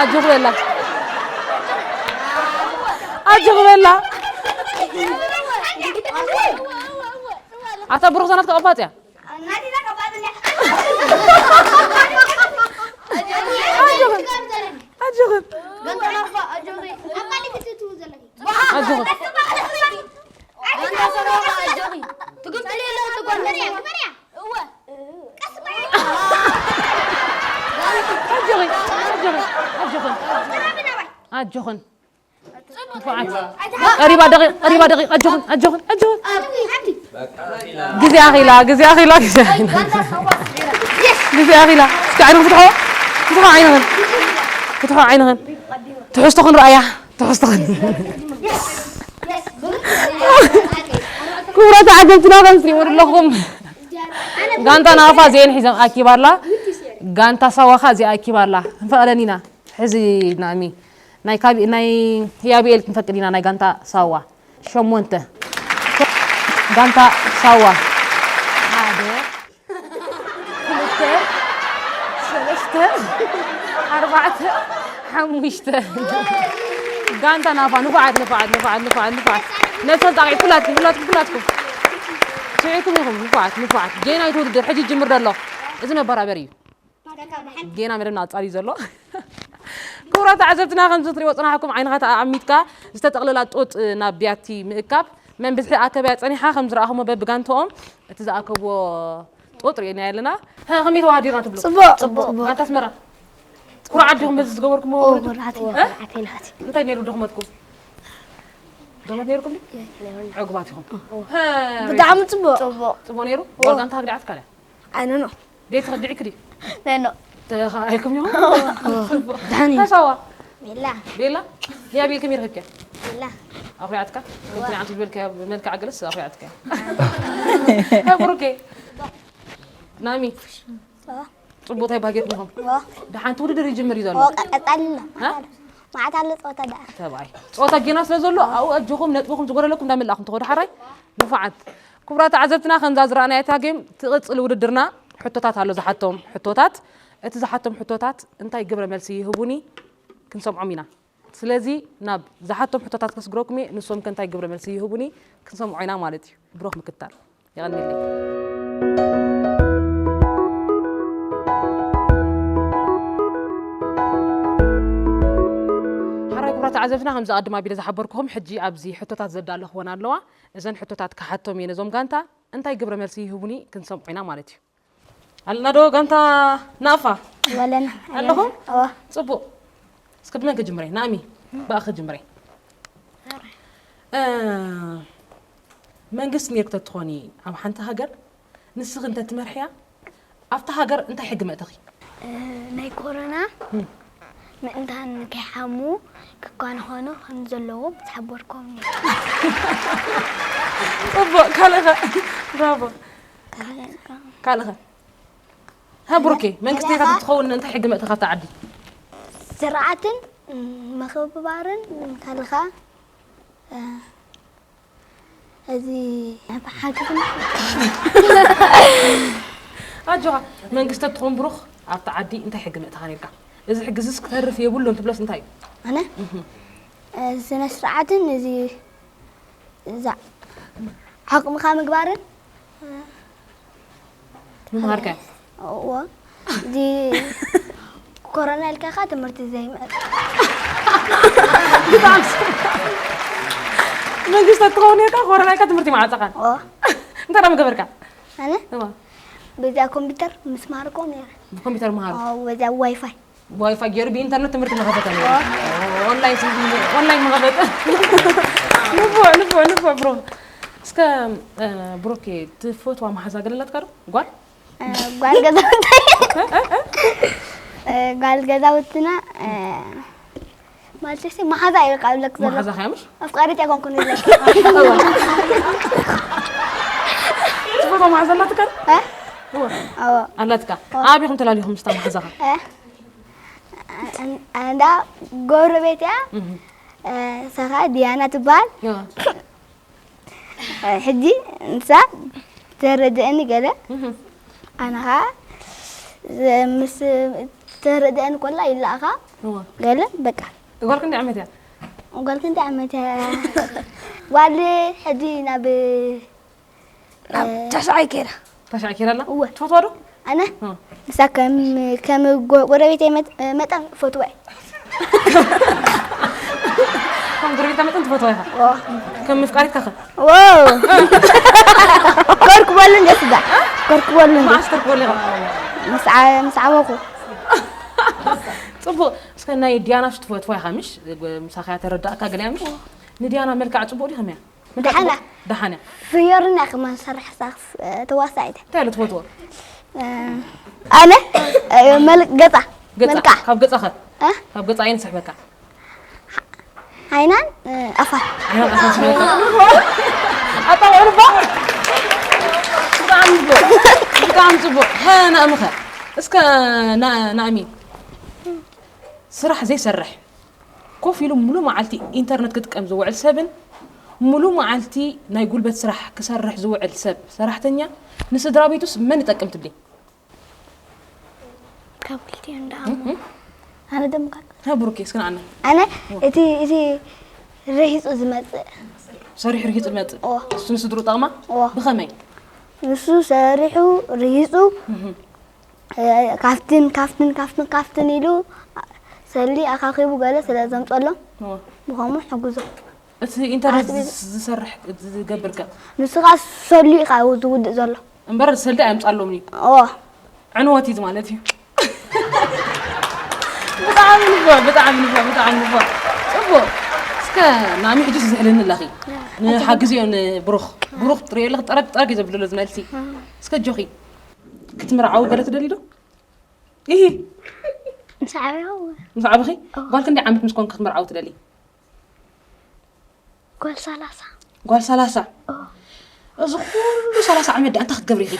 ኣጆኺ በላ። ኣጆኺ በላ። ኣታ ብሩኽ ዘናት ከቐባጽያ። ኣጆኺ። ኣጆኺ። ኣጆኺ። ኣጆኺ፣ ኣጆኺ፣ ኣጆኺ፣ ኣጆኽን። ንፉዓት። ቀሪባ ደቂቕ፣ ቀሪባ ደቂቕ። ኣጆኽን፣ ኣጆኽን፣ ኣጆኽን። ግዜ ኣኺላ፣ ግዜ ኣኺላ፣ ግዜ ኣኺላ። ግዜ ኣኺላ። ዓይንኽን ፍትሖ፣ ፍትሖ ዓይንኽን፣ ፍትሖ ዓይንኽን። ትሕዝቶኽን ረኣያ፣ ትሕዝቶኽን። ክቡራት ተዓዘብትና ከም ትሪእዎ ዘለኹም ጋንታ ናፋ እዚኤን ሒዘን ኣኪባ ኣላ። ጋንታ ሳዋ ኸኣ እዚኣ ኣኪባ ኣላ። ክንፈቕደን ኢና። ሕዚ ናሚ ናይ ካቢ ናይ ህያብኤል ክንፈቅድ ኢና ናይ ጋንታ ሳዋ። ሸሞንተ። ጋንታ ሳዋ። ሓደ፣ ክልተ፣ ሰለስተ፣ ኣርባዕተ፣ ሓሙሽተ። ጋንታ ናፋ ንፉዓት ንፉዓት ንፉዓት ንፉዓት ንፉዓት። ነብሰን ጣቂዕ ኩላትኩም ኩላትኩም ኩላትኩም። ስዒርኩም ኢኹም ንፉዓት ንፉዓት። ጌና እዩ እቲ ውድድር ሕጂ ይጅምር ዘሎ። እዚ መበራበሪ እዩ። ጌና መደብና ኣጻሪ ዘሎ። ክቡራት ተዓዘብትና ከምዚ ትሪእዎ ጽናሕኩም ዓይንኻ ተኣሚትካ ዝተጠቕለላ ጡጥ ናብ ብያቲ ምእካብ መን ብዝሒ ኣከብያ ጸኒሓ ከም ዝረኣኹሞ በብጋንትኦም እቲ ዝኣከብዎ ጡጥ ርኢና ኣለና። ሀ፣ ከመይ ተዋሃዲርና ትብሉ? ጽቡቕ። ጽቡቕ። ኣታ ኣስመራ። ኩርዓት ዲኹም በዚ ዝገበርኩሞ ኦ፣ ውድድር? ኩርዓት እዩ፣ እ? ኩርዓት እዩ ናቲ። እንታይ ነይሩ ድኽመትኩም? ድኽመት ነይርኩም ድዩ? የለን። ዕጉባት ኢኹም። ኦ። ሀ፣ ብጣዕሚ ጽቡቕ። ጽቡቕ። ጽቡቕ ነይሩ? ኦ። ጓል ጋንታ ከግዲዓትካ ድያ? ኣይ፣ ኖ፣ ኖ። ቤት ተኸዲዕክ ድዩ? ኖ፣ ኖ። ተኸኣይኩም ኢኹም? ኦ። ጽቡቕ። ደሓን እዩ። ተሳዋ? ቤላ። ቤላ? ህያብ ኢልክም ይርህብከ? ቤላ። ኣኹሪዓትካ? ዋ። ከምቲ ንዓንቲ ዝበልካያ ብመልክዓ ገለስ ኣኹሪዓትካ። ሀ፣ ብሩኬ? ናሚ? ዋ። ጽቡቕ፣ እንታይ ባህጊ ኢኹም? ዋ። ደሓንቲ ውድድር ይጅምር እዩ ዘሎ። ዋ፣ ቀ-፣ ቀጻሊ ኣሎ። ሀ? መዓት ኣሎ ጸወታ ደኣ። ተባይ። ጸወታ ጌና ስለ ዘሎ፣ ኣብኡ ኣጆኹም ነጥብኹም ዝጎደለኩም እንዳመላእኹም ትኸዱ። ሓራይ? ንፉዓት። ክቡራት ተዓዘብትና፣ ከምዛ ዝረኣናያ እታ ጌም ትቕጽል ውድድርና፣ ሕቶታት ኣሎ ዝሓቶም ሕቶታት። እቲ ዝሓቶም ሕቶታት እንታይ ግብረ መልሲ ይህቡኒ ክንሰምዖም ኢና። ስለዚ ናብ ዝሓቶም ሕቶታት ከስግረኩም እየ፣ ንሶም ከ እንታይ ግብረ መልሲ ይህቡኒ ክንሰምዖ ኢና ማለት እዩ። ብሩኽ ምክትታል። የቐንየለይ። ሓራይ ክቡራት ተዓዘብትና፣ ከምዚ ኣቐድም ኣቢለ ዝሓበርኩኹም፣ ሕጂ ኣብዚ ሕቶታት ዘዳለኽወን ኣለዋ። እዘን ሕቶታት ክሓቶም እየ ነዞም ጋንታ፣ እንታይ ግብረ መልሲ ይህቡኒ ክንሰምዖ ኢና ማለት እዩ። ኣለና ዶ ጋንታ ናፋ? ኣለና። ኣለኹም? እዋ። ጽቡቕ። እስከ ብመን ክጅምረ? ናሚ፣ ብኣኺ ክጅምረ። እ፣ መንግስቲ ኔርኪ ተትኾኒ ኣብ ሓንቲ ሃገር፣ ንስኺ እንተትመርሕያ፣ ኣብታ ሃገር እንታይ ሕጊ መእተኺ? እ፣ ናይ ኮሮና እም። ምእንታን ከይሓሙ ክኳንኾኑ ከም ዘለዎም ዝሓበርኮም እዩ። ጽቡቕ፣ ካልእኸ? ብራቮ። ካልእኸ? ካልእኸ? ሃ፣ ብሩኬ፣ መንግስቲ ኔርካ ተትኸውን እንታይ ሕጊ መእተኻ ኣብታ ዓዲ? ስርዓትን ምኽብባርን ካልእኻ፣ እ፣ እዚ ሓገዝን። ኣጆኻ፣ መንግስቲ ተትኾን ብሩኽ ኣብታ ዓዲ እንታይ ሕጊ መእተኻ ኔርካ? እዚ ሕጊ እዚስ ክተርፍ የብሉን ትብሎስ እንታይ እዩ? ኣነ? እህ። እ፣ ስነ ስርዓትን እዚ፣ እዛ ዓቕምኻ ምግባርን። ምምሃርከ? እዎ። እዚ ኮሮና ኢልካ ኸኣ ትምህርቲ ዘይምእት። ብጣዕሚ ስ-፣ መንግስቲ ትኸውን ኢልካ ኮሮና ኢልካ ትምህርቲ መዓጸኻ? እዎ። እንታይ ደኣ ምገበርካ? ኣነ? እዋ። በዚኣ ኮምፒውተር ምስ መሃርኮ ነይረ። ብኮምፒውተር ምሃሩ? እዎ፣ በዚኣ ዋይፋይ። ዋይፋይ ገይሩ ብኢንተርነት ትምህርቲ መኸፈተ ነይሩ። ኦ። ኦንላይን ስ-፣ ኦንላይን መኸፈተ። ንፉዕ፣ ንፉዕ፣ ንፉዕ ብሮ። እስከ፣ እ፣ ብሩኬ፣ ትፈትዋ መሓዛ ገለ ኣላትካ ዶ? ጓል? እ፣ ጓል ገዛውቲ-፣ እ፣ እ፣ እ? እ፣ ጓል ገዛውትና፣ እ፣ ማለት ሲ መሓዛ እዩ በቃ ዝብለክ ዘሎ። መሓዛ ኸያ ምሽ? ኣፍቃሪት ኣይኮንኩን ዝብለክ። ትፈትዋ መሓዛ ኣላትካ ዶ? እ? እወ። እወ። ኣላትካ? እወ። ኣበይ ኢኹም ተላሊኹም ምስታ መሓዛኻ? እ? ኣን-፣ ኣንዳ ጎረቤት እያ። እህ። እ፣ ንሳ ኸኣ ዲያና ትበሃል። እወ። እ፣ ሕጂ ንሳ ተረድአኒ ገለ። እህ። ኣነ ኸኣ ዘ-፣ ምስ ተረድአኒ ኮላ ይለኣኻ እወ። ገለ በቃ። ጓል ክንደይ ዓመት እያ? ጓል ክንደይ ዓመት እያ? ጓል ሕጂ ናብ ናብ እ፣ ተሽዓይ ከይዳ። ተሽዓይ ከይዳ ኣላ? እወ። ትፈትዋ ዶ? ኣነ? እ። ንሳ ከም፣ ከም ጎ-፣ ጎረቤተይ መጥ-፣ መጠን እፈትዋ እየ። ከም ጎረቤታ መጠን ትፈትዋ ኢኻ? እወ። ከም ምፍቃሪትካ ኸ? እወ። ኮርክበሉ እንደ ስጋ። ኮርክበሉ እንደ። መዓስ ተርክበሉ ኢኻ? ምስ ዓ-፣ ምስ ዓበኹ። ጽቡቕ። እስከ ናይ ዲያናሽ ትፈትዋ ኢኻ ምሽ? ምሳኻ እያ ተረዳእካ ገለ እያ ምሽ? እወ። ንዲያና መልክዓ ጽቡቕ ድዩ ከመይ እያ? ደሓና። ደሓና። ፍዮርና ከማን ሰርሕ ሳክስ፣ እ፣ ተዋሳኢት። እንታይ ኢሉ ትፈትዎ? ኣነ፣ መልክ ገጻ። ገጻ። መልክዓ። ካብ ገጻ ኸ? እ? ካብ ገጻ ኣየን ስሕበካ? ዓይናን፣ እ፣ ኣፋን። ዓይናን ኣፋን ስሕበካ? ኣጣውዕልባ? ብጣዕሚ ጽቡቕ። ብጣዕሚ ጽቡቕ። ሀ፣ ናእሚ ኸ? እስከ ና-፣ ናእሚ። ስራሕ ዘይሰርሕ፣ ኮፍ ኢሉ ሙሉ መዓልቲ ኢንተርነት ክጥቀም ዝውዕል ሰብን ሙሉ መዓልቲ ናይ ጉልበት ስራሕ ክሰርሕ ዝውዕል ሰብ፣ ሰራሕተኛ፣ ንስድራ ቤቱስ መን ይጠቅም ትብሊ? ካብ ክልቲኦም ደኣ እም፣ እም። ኣነ ደምካ። ሀ፣ ብሩኬ፣ እስኪ ንዓና። ኣነ እቲ፣ እቲ ርሂጹ ዝመጽእ። ሰሪሑ ርሂጹ ዝመጽእ? እወ። እሱ ንስድሩ ጠቕማ? እወ። ብኸመይ? ንሱ ሰሪሑ ርሂጹ፣ እም። እ፣ ካፍትን፣ ካፍትን፣ ካፍትን፣ ካፍትን ኢሉ ሰሊ ኣኻኺቡ ገለ ስለ ዘምጸሎም፣ እወ። ብኸምኡ ሕግዞ። እቲ ኢንተርነት ኣስቤዛ። ዝ-፣ ዝሰርሕ፣ ዝገብር ከ? ንሱ ኸኣ ሰሉ እዩ ኸኣ ዝውድእ ዘሎ። እምበር ሰልዲ ኣየምጻሎምን እዩ። እወ። ዕንወት እዩ ማለት እዩ። ብጣዕሚ ንፉዕ፣ ብጣዕሚ ንፉዕ፣ ብጣዕሚ ንፉዕ። ጽቡቕ። እስከ ናሚ ሕጂ ዝሕልኒ ኣለኺ። ንሓግዝዮ ንብሩኽ። ብሩኽ ትርእዮ ኣለኺ፣ ጠረግ፣ ጠረግ እዩ ዘብሎ ዝመልሲ። እስከ ኣጆኺ። ክትምርዓዊ ገለ ትደልዩ ዶ? ኢሂ። ምስ ዓበኹ። ምስ ዓበኺ? እወ። ጓል ክንደይ ዓመት ምስ ኮንኪ ክትምርዓዊ ትደሊ? ጓል ሰላሳ። ጓል ሰላሳ? እወ። እዚ ኩሉ ሰላሳ ዓመት ደኣ እንታይ ክትገብሪ ኢኺ?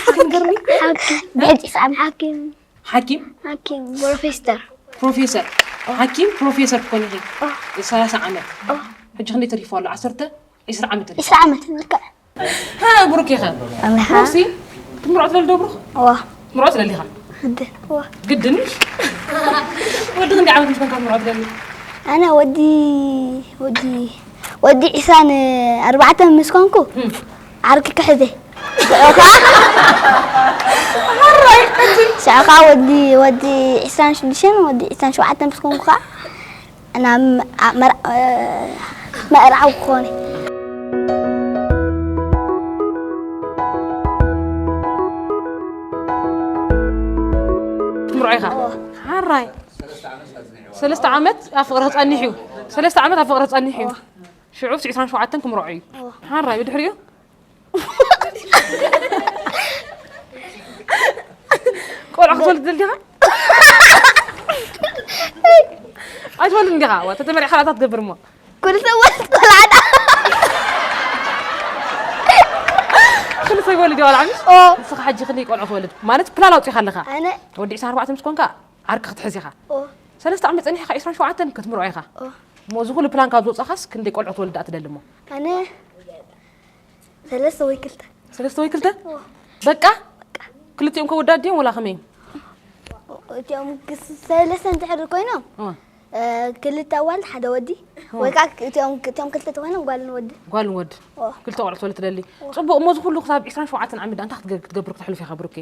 እስኪ ንገርኒ። ሓኪም። ብሕጂ ሰዓት ሓኪም። ሓኪም? ሓኪም፣ ፕሮፌሰር። ፕሮፌሰር። እወ። ሓኪም፣ ፕሮፌሰር ክትኮኒ ኢኺ? እወ። ሰላሳ ዓመት። እወ። ሕጂ ክንደይ ተሪፉ ኣሎ? ዓሰርተ? ዒስራ ዓመት። ዒስራ ዓመት፣ ልክዕ። ሃ፣ ብሩክ ኢኻ። ኣሜን። ብሩክሲ፣ ክትምርዖ ትደሊ ዶ ብሩክ? እዋ። ክትምርዖ ትደሊ ኢኻ? ግድን። እዋ። ግድን? ወዲ ክንደይ ዓመት ምስ ኮንካ ክትምርዖ ትደሊ? ኣነ ወዲ፣ ወዲ፣ ወዲ ዒስራን ኣርባዕተን ምስ ኮንኩ፣ እም። ዓርኪ ክሕዘ። ሽዑ ኸዓ፣ ሽዑ ኸዓ ወዲ፣ ወዲ ዒስራን ሽዱሽተን፣ ወዲ ዒስራን ሸውዓተን ምስ ኮንኩ ኸዓ፣ ናብ መ-፣ ኣ-፣ መር-፣ እ፣ መርዓዊ ክኾን እዩ። ክትምርዖ ኢኻ? እዎ። ሓራይ። ሰለስተ ዓመት ኣብ ፍቕሪ ክጸንሕ እዩ። ሰለስተ ዓመት ኣብ ፍቕሪ ክጸንሕ እዩ። እዎ። ሽዑ ዒስራን ሸውዓተን ክምርዖ እዩ። እዎ። ሓራይ፣ ብድሕሪኡ? ቆልዓ ክትወልድ ትደሊ ዲኻ? ኣይትወልድን ዲኻ? ዋ፣ ተተመሪዕካ ላታ ትገብር እሞ። ኩሉ ሰብ ወልድ ቆልዓ ዳ። ኩሉ ሰብ ይወልድ እዩ ቆልዓ፣ ምሽ? ኦ። ንስኻ ሕጂ ክንደይ ቆልዓ ትወልድ? ማለት ፕላን ኣውጺእካ ኣለኻ? ኣነ። ወዲ ዒስራን ኣርባዕተን ምስ ኮንካ ዓርኪ ክትሕዝ ኢኻ። ኦ። ሰለስተ ዓመት ጸኒሕካ ዒስራን ሸውዓተን ክትምርዖ ኢኻ። ኦ። እሞ እዚ ኩሉ ፕላን ካብ ዝወጻኻስ ክንደይ ቆልዓ ትወልድ ደኣ ትደሊ እሞ? ኣነ ሰለስተ ወይ ክልተ። ሰለስተ ወይ ክልተ? እዎ። በቃ? በቃ። ክልቲኦም ከ ወዳት ድዮም ወላ ከመይ? እቲኦም ክስ-፣ ሰለስተ እንድሕር ኮይኖም፣ እዎ። እ፣ ክልተ ኣዋልድ ሓደ ወዲ፣ እዎ። ወይ ከዓ እቲኦም፣ እቲኦም ክልተ ተኮይኖም ጓልን ወድን። ጓልን ወድን። እዎ። ክልተ ቆልዑ ትወልድ ትደሊ። እዎ። ጽቡቕ፣ እሞ እዚ ኩሉ ክሳብ ዒስራን ሸውዓተን ዓመት ኣንታ ክትገ-፣ ክትገብር ክትሕልፍ ኢኻ ብሩኬ?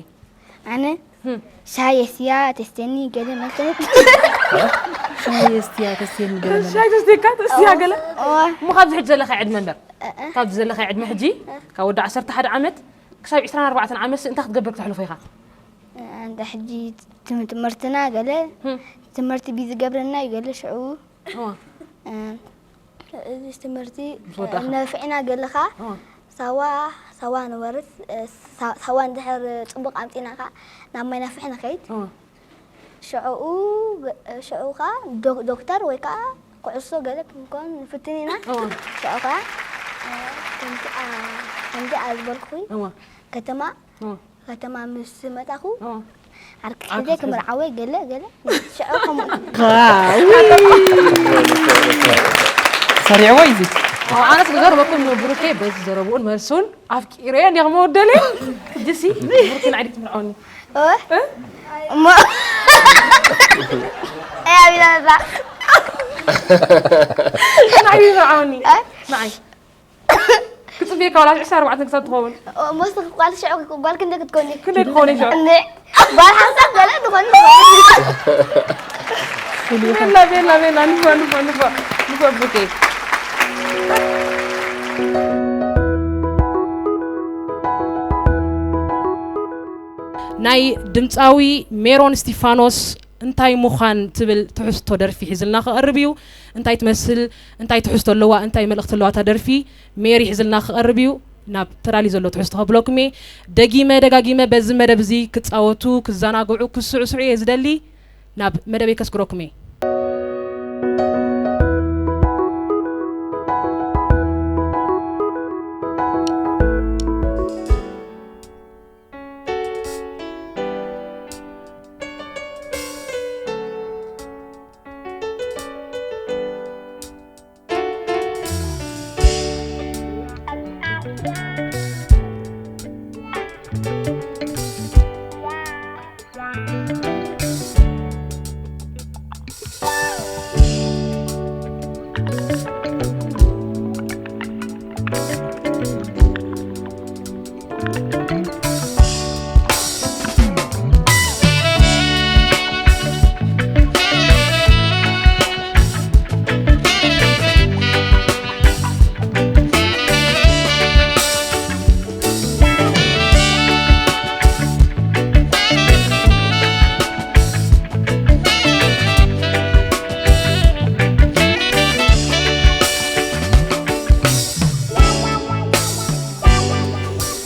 ኣነ? ህም። ሻሂ የስትያ፣ ተስትየኒ፣ ገለ መሰለኝ። ሻሂ የስትያ፣ ተስትየኒ፣ ገለ መሰለኝ። ሻሂ ተስትየካ፣ ተስትያ ገለ? እዋ። እሞ ካብዚ ሕጂ ዘለኻ ዕድመ እምበር? እ፣ እ። ካብዚ ዘለኻ ዕድመ ሕጂ፣ እ። ካብ ወዲ ዓሰርተ ሓደ ዓመት ክሳብ ዒስራን ኣርባዕተን ዓመት እንታይ ክትገብር ክተሕልፎ ኢኻ? እ፣ እንተ ሕጂ ትም-፣ ትምህርትና ገለ፣ ህም። ትምህርቲ ቢዝገብረና እዩ ገለ ሽዑ። እዋ። እ፣ እዚ ትምህርቲ፣ ምስ ወዳእኻ። ነፊዕና ገለኻ፣ እዋ። ሳዋ፣ ሳዋ ንወርስ፣ እ፣ ሳ-፣ ሳዋ እንድሕር ጽቡቕ ኣምጺእና ከኣ ናብ ማይ ነፍሒ ንኸይድ። እዋ። ሽዑኡ፣ ሽዑ ከኣ ዶ-፣ ዶክተር ወይ ከኣ ኩዕሶ ገለ ክንኮን ንፍትን ኢና። እዋ። ሽዑ ከኣ፣ እ፣ ከምቲ፣ ኣ-፣ ከምቲ ኣብ ዝበልኩኺ እዋ። ከተማ፣ እዋ። ከተማ ምስ መጣኹ፣ እዋ። ዓርኪ ዓርኪ ሒዘ ሒዘ። ክምርዓወ ገለ፣ ገለ። ሽዑ ከምኡ። ዋው። ሰሪዕዎ እዩ እዚ። ኣነ ዝገርመኩም ብሩኬ በዚ ዘረብኡን መልሱን ኣፍቂረዮ እንዲኹም መወደለይ። ሕጂሲ ብሩኬ ንዓይ ክትምርዓወኒ? እ? እ? እሞ፣ ኣይ፣ ኣቢላ ነዛ። ንዓይ ይምርዓወኒ። እ? ንዓይ። ክጽበየካ ዋላ ዒስራን ኣርባዕተን ክሳብ ትኸውን። እ፣ እሞ እስኺ ጓል ሽዑ ጓል ክንደይ ክትኮኒ? ክንደይ ክትኮኒ ሽዑ? እንዴ፣ ጓል ሓንሳብ ገለ ትኾኒ። ቤላ፣ ቤላ፣ ቤላ፣ ንፉዕ፣ ንፉዕ፣ ንፉዕ፣ ንፉዕ ብሩኬ። ናይ ድምጻዊ ሜሮን እስቲፋኖስ እንታይ ምዃን ትብል ትሕዝቶ ደርፊ ሒዝልና ክቐርብ እዩ። እንታይ ትመስል፣ እንታይ ትሕዝቶ ኣለዋ፣ እንታይ መልእኽቲ ኣለዋ እታ ደርፊ፣ ሜሪ ሒዝልና ክቐርብ እዩ። ናብ ተዳልዩ ዘሎ ትሕዝቶ ከብለኩም እየ። ደጊመ ደጋጊመ በዚ መደብ እዚ ክጻወቱ፣ ክዘናግዑ፣ ክስዕስዑ እየ ዝደሊ። ናብ መደበይ ከስግረኩም እየ።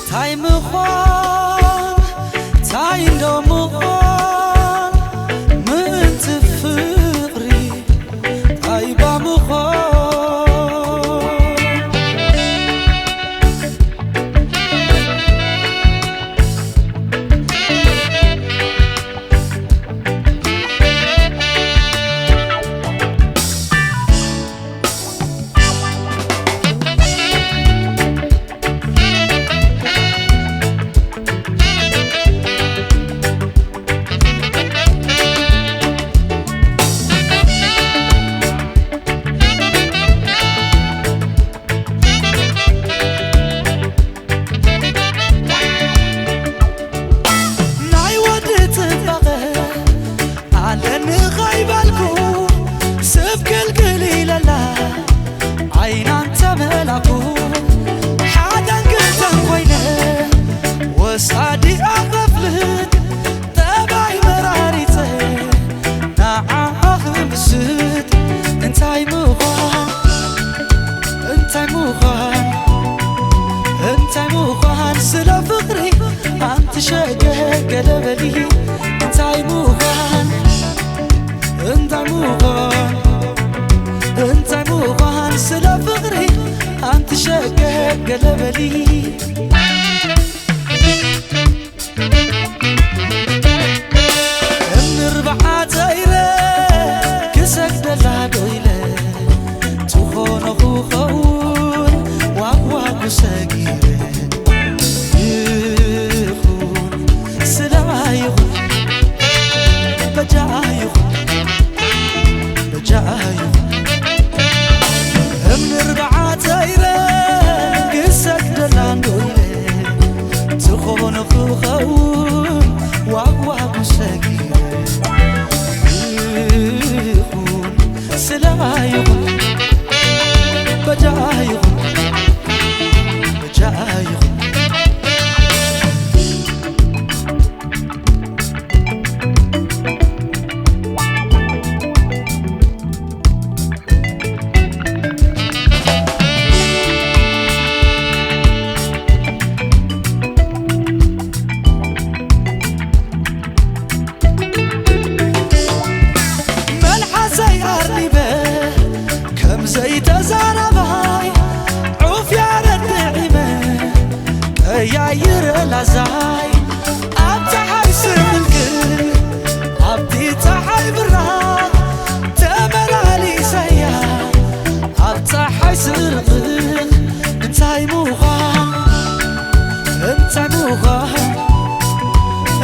ታይ ምዃን፣ ታይ እንዶ ምዃን፣ ምእንቲ ፍቕሪ ታይ ባ ምዃን። ናይ ወዲ ጽባቐ ኣለኒ ኸይበልኩ፣ ስብ ክልክል ኢለላ ዓይናን ተመላኩ። ሓደን ክልተን ኮይነ ወሳዲ ኣኸፍልት፣ ጠባይ መራሪጸ ንዓኣ ክምስጥ። እንታይ ምዃን፣ እንታይ ምዃን፣ እንታይ ምዃን ስለ ፍቕሪ ኣንቲ ሸገር ገለ በሊ። እንታይ ምዃን፣ እንታይ ምዃን፣ እንታይ ምዃን ስለ ፍቕሪ ኣንቲ ሸገር ገለ በሊ። እምኒ ኣርብዓ ተይረ ክሰግደላ ዶ ኢለ፣ ትኾኖ ክኸውን ዋግዋጉ ሰጊረ። ይኹን ስለ ይኹን በጃ ይኹን በጃ ይኹን እምኒ ኣርብዓ ተይረ ክሰግደላ ዶ ኢለ፣ ዝኾነ ክኸውን ዋግዋጉ ሰጊረ። ይኹን ስለ ይኹን በጃ ይኹን በጃ ይኹን። መልሓሰይ ኣርኒበ ከም ዘይተዛራባይ፣ ዑፍ ያረድዒመ ቀያይረ ላዛይ። ኣብ ጸሓይ ስምልክል ኣብቲ ጸሓይ ብራቕ ተመላሊሰያ። ኣብ ጸሓይ ስርቕን እንታይ ምዃን፣ እንታይ ምዃን፣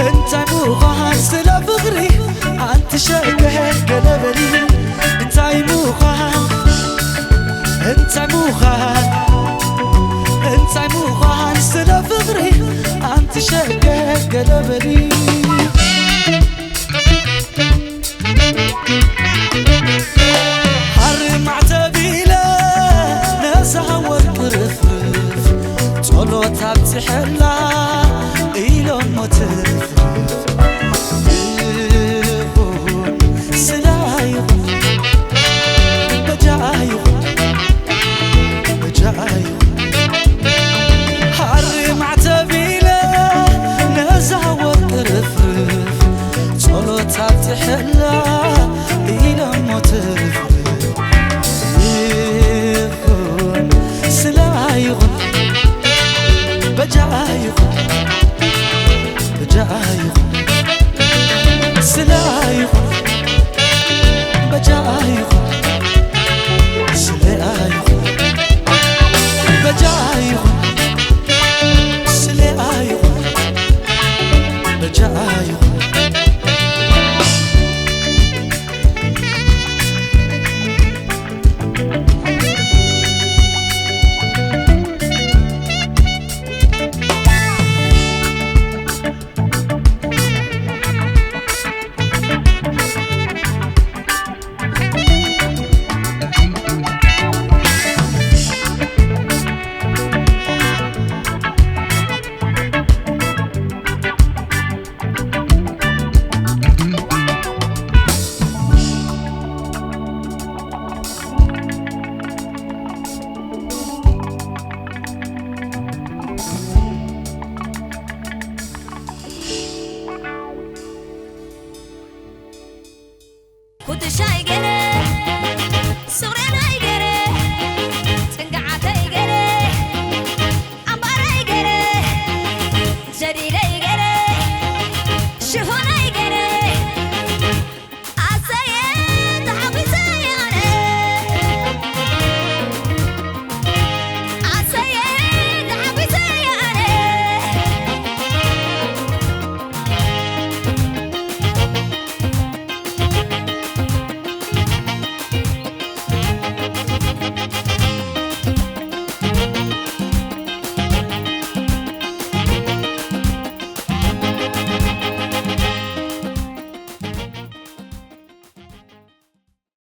እንታይ ምዃን ስለ ፍቕሪ ኣንቲ ሸገር ገለ በሊ። እንታይ ምዃን፣ እንታይ ምዃን፣ እንታይ ምዃን ስለ ፍቕሪ ኣንቲ ሸገር ገለ በሊ። ሃሪ ማዕተብ ኢለ ነዛ ወርቂ ርፍርፍ፣ ጸሎት ኣብጽሐላ ኢሎሞ ትርፍርፍ። ይኹን ስላ ይኹን በጃ ይኹን በጃ ይኹን በጃ ኣይኹን፣ ስለ ኣይኹን፣ በጃ ኣይኹን፣ ስለ ኣይኹን፣ በጃ ኣይኹን። ኩትሻይ ገይረ